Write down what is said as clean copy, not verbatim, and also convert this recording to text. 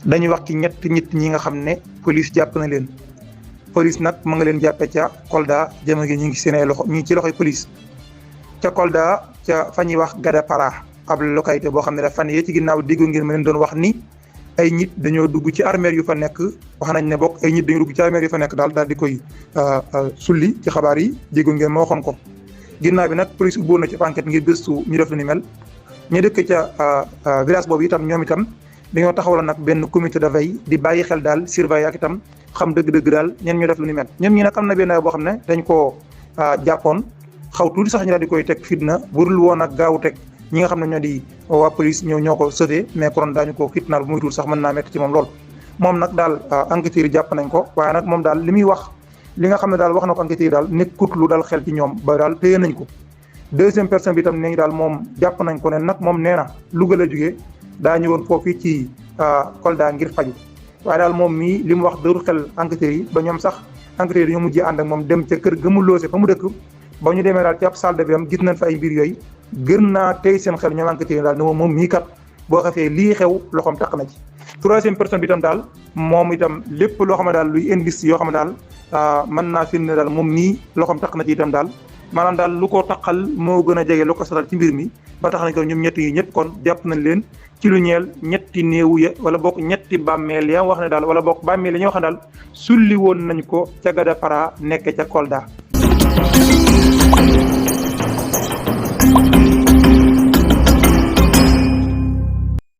dañuy wax ci ñetti nit ñi nga xam ne police jàpp na leen police nag ma nga leen jàppe ca Kolda jamono gi ñu ngi seen ay loxo ñu ngi ci loxoy police ca Kolda ca fa ñuy wax Gadapara ab localité boo xam ne da fan yee ci ginnaaw déggu ngeen ma leen doon wax ni ay nit dañoo dugg ci armère yu fa nekk wax nañ ne bokk ay nit dañoo dugg ci armère yu fa nekk daal di koy sulli ci xabaar yi déggu ngeen ma waxoon ko ginnaaw bi nag police ubboon na ci enquête ngir gëstu ñu def lu ni mel ñu dëkk ca village boobu itam ñoom itam dañoo taxawaloon nag benn comité de veille di bàyyi xel daal surveiller ak itam xam dëgg-dëgg daal ñen ñu def lu ni mel ñoom ñi nag am na benn boo xam ne dañ koo jàppoon xaw tuuti sax ñu daal di koy teg fitna burul woon ak gaawu teg ñi nga xam ne ñoo di waa police ñoo ko sauvé mais koron daañu ko fitnaal bu muy tuut sax mën naa métti ci moom lool moom nag daal enquêteurs yi jàpp nañ ko waaye nag moom daal li muy wax li nga xam ne daal wax na ko enquêteurs yi daal nekkut lu dal xel ci ñoom ba daal téye nañ ko deuxième personne bi itam nee daal moom jàpp nañ ko ne nag moom nee na Louga la jógee daa ñëwoon foofu ci Kolda ngir faju waaye daal moom mii li mu wax dëru xel enquêteurs yi ba ñoom sax enquêteurs yi dañoo mujjee ànd ak moom dem ca kër ga mu loose fa mu dëkk ba ñu demee daal ci ab salle de bain gis nañ fa ay mbir yooyu gën naa tey seen xel ñoom enquêteurs yi daal ne moom mii kat boo xefee lii xew loxoom taq na ci troisième personne bi itam daal moom itam lépp loo xam ne daal luy indice yoo xam ne daal mën naa firnde daal moom mii loxoom taq na ci itam daal maanaam daal lu ko taqal moo gën a jege lu ko satal ci mbir mi ba tax nañ ko ñoom ñett yi ñëpp kon jàpp nañ leen ci lu ñeel ñetti néewu ya wala bokk ñetti bàmmeel ya wax ne daal wala bokk bàmmeel ya ñoo xam ne daal sulli woon nañ ko ca Gadapara nekk ca Kolda